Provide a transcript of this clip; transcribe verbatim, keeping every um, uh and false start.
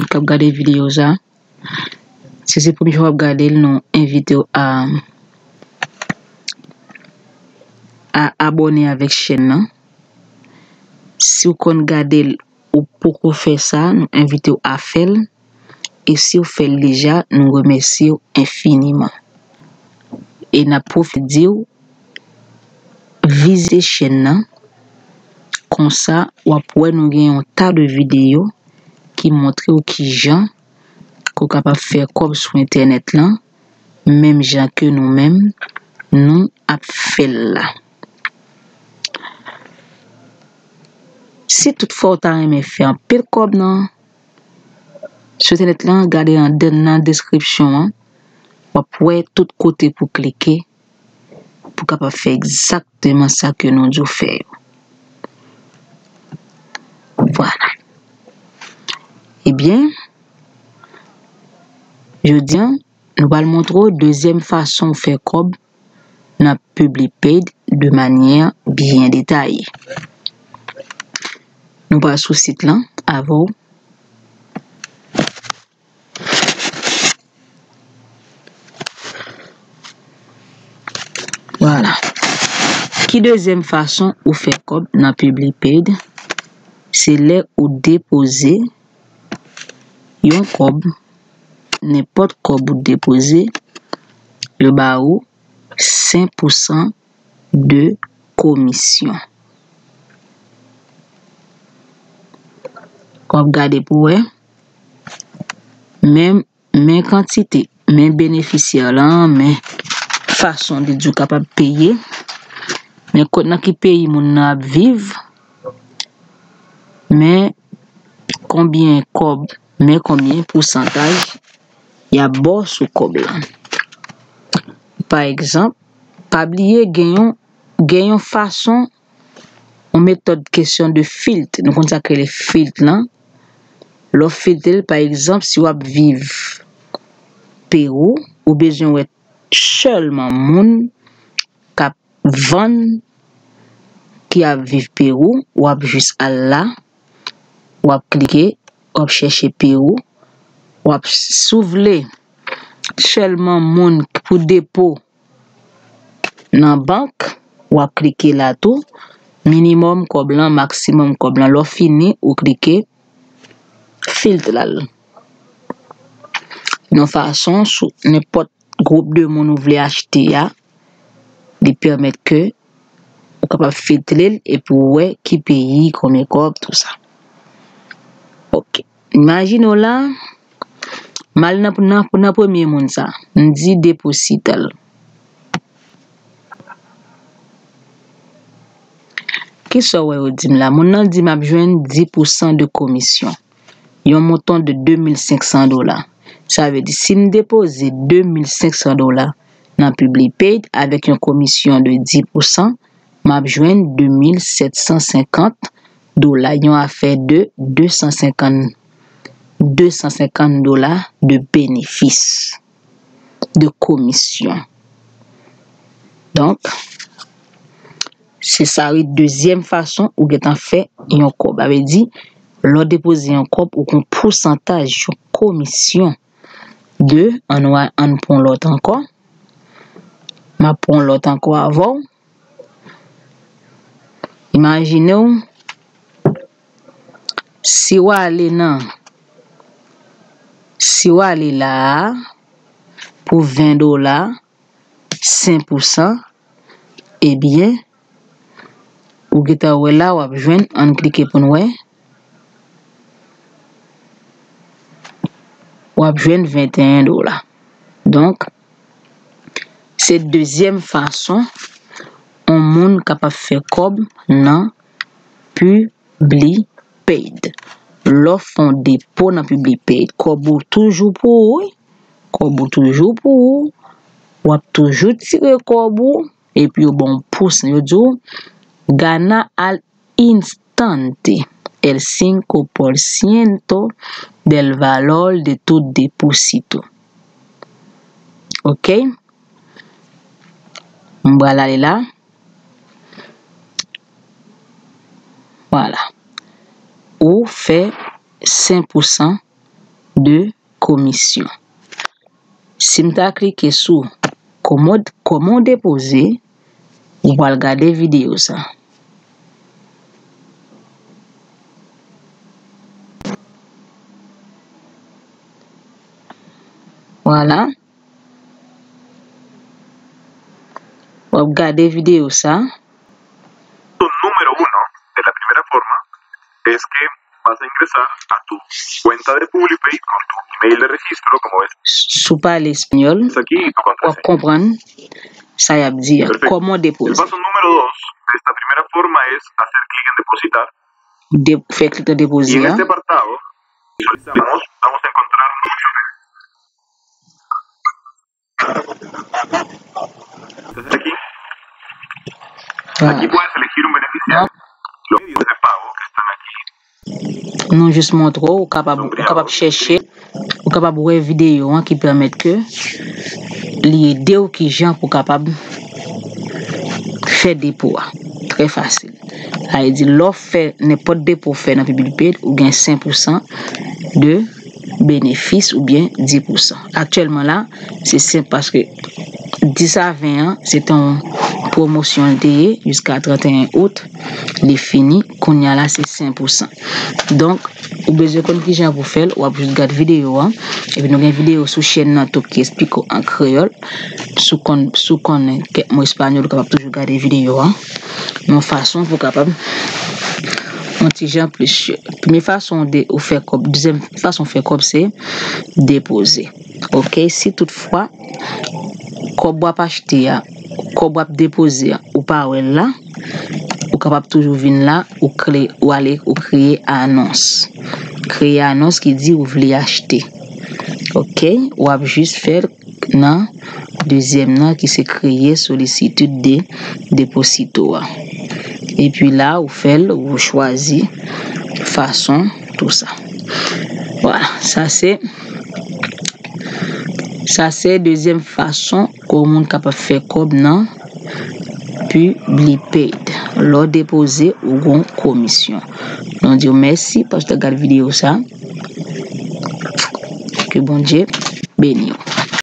k ap gade videyo sa. Si se premye fwa w ap gade l, nou envite w a, a abòne avèk chèn nan. Si w konn gade l, ou poko fè sa, nou envite w a fè l. E si w fè l deja, nou remèsye w enfiniman. E n ap pwofite di w, vizite chèn nan. Konsa, w ap wè nou gen yon ta de videyo ki montre w kijan ke w kapab fè kòb sou entènèt lan, menm jan ke nou menm, nou ap fè l la. Si toutfwa w ta renmen fè anpil kòb nan, sou entènèt lan, gade nan, nan deskripsyon an, w ap wè tout kote pou klike, pou kapab fè egzakteman sa ke nou di w fè yo. Vwala. Ebyen, jodi a, nou pral montre w dezyèm fason w fè kòb nan PubliPaid de manyè byen detaye. Nou pral sou sit lan avè w. Vwala. Ki dezyèm fason ou fè kòb nan PubliPaid? Se lè ou depoze yon kòb, nenpòt kòb ou depoze, yo ba ou senk pousan de komisyon. W ap gade pou wè. Men, men kantite, men benefisyè lan, men fason li di w kapab peye, men kot, nan ki peyi moun nan ap viv, men konbyen kòb, men konbyen pousantaj y ap ba w sou kòb lan. Pa egzanp, pa bliye gen yon, gen yon fason, yon metòd kesyon de filt. Nou konn sa k rele filt lan. Lè w filte l, pa egzanp, si w ap viv Pewou, ou bezwen wè sèlman moun k ap vann, ki ap viv Pewou, w ap jis al la, w ap klike, w ap chèche Pewou, w ap, si w vle sèlman moun k pou depo nan bank, w ap klike la tou, minimòm kòb lan, maksimòm kòb lan. Lè w fini, ou klike filt la. Yon fason, sou nenpòt gwoup de moun ou vle achte a, li pèmèt ke ou kapab filtre l epi w wè ki peyi, konbyen kòb, tou sa. Ok. Imajine w la, m al nan, nan, nan premye moun sa, m di deposit l. Kisa w wè yo di m la? Moun nan di m ap jwenn dis pousan de komisyon. Yon montan de de mil senk san dola. Sa vle di, si m depoze de mil senk san dola nan PubliPaid avèk yon komisyon de dis pousan, m ap jwenn de mil sèt san senkant dola, yon afè de de san senkant, de san senkant dola de benefis, de komisyon. Donk, se sa wi, dezyèm fason ou gentan fè yon kòb. Sa vle di, lè w depoze yon kòb, ou gen yon pousantaj, yon komisyon de, ann wè, ann pran lòt ankò. M ap pran lòt ankò avè w. Imajine w, si w ale nan, si w ale la a, pou ven dola, senk pousan, ebyen, ou gentan wè la, w ap jwenn, ann klike pou n wè, w ap jwenn venteyen dola. Donk, se dezyèm fason yon moun kapab fè kòb nan PubliPaid. Lè w fè yon depo nan PubliPaid, kòb ou toujou pou ou, wi. Kòb ou toujou pou ou. W ap toujou tire kòb ou, epi yo ba w pous. Yo di w, gana al instante el cinco por ciento del valor de tu depósito. Ok? M pral ale la. Vwala. Ou fè senk pousan de komisyon. Si m ta klike sou kòman, kòman w depoze, ou pral gade videyo sa. Vwala. W ap gade videyo sa. Número uno de la primera forma es que vas a ingresar a tu cuenta de Publipay con tu email de registro, como ves. Si w pale espanyòl, w ap konprann sa y ap di a. Kòman depoze? El paso número dos de esta primera forma es hacer clic en depositar. De, fè klik nan depoze a. Y en este apartado, visualizamos, vamos a encontrar muchos beneficios. Aquí. Aquí puedes elegir un beneficiario. Los medios de pago que están aquí. Nou jis montre w, ou kapab, ou kapab chèche, ou kapab wè videyo an ki pèmèt ke li ede w kijan pou w kapab fè depo a. Trè fasil. Sa vle di, lè w fè nenpòt depo w fè nan Publipay, ou gen senk pousan de benefis oubyen dis pousan. Aktyèlman la, se senp paske dis a ven an, se te yon pwomosyon l te ye, jiska trannteyen out, li fini, kounye a la, se senk pousan. Donk, ou bezwen konn kijan pou fè l, w ap jis gad videyo a, epi nou gen videyo sou chèn nan tou ki esplike w an kreyòl, si w konn, si w konnen kèk mo espanyòl, ou kapab toujou gade videyo a, yon fason pou w kapab yon ti jan plis. Premye fason de ou fè kòb, dezyèm fason fè kòb se depoze. Oke, si toutfwa kòb w ap achte a, kòb w ap depoze a, ou pa wè l la, ou kapab toujou vin la, ou kle, ou ale, ou kreye anons. Kreye anons ki di ou vle achte. Oke, w ap jis fè l nan dezyèm nan ki se kreye solisitid de deposito a. Epi la, ou fè l, ou chwazi fason, tou sa. Vwala, sa se, sa se dezyèm fason ke yon moun kapab fè kòb nan Publipaid. Lè w depoze, ou gon komisyon. Nou di w mèsi paske w gad videyo sa. Ke Bondye beni w.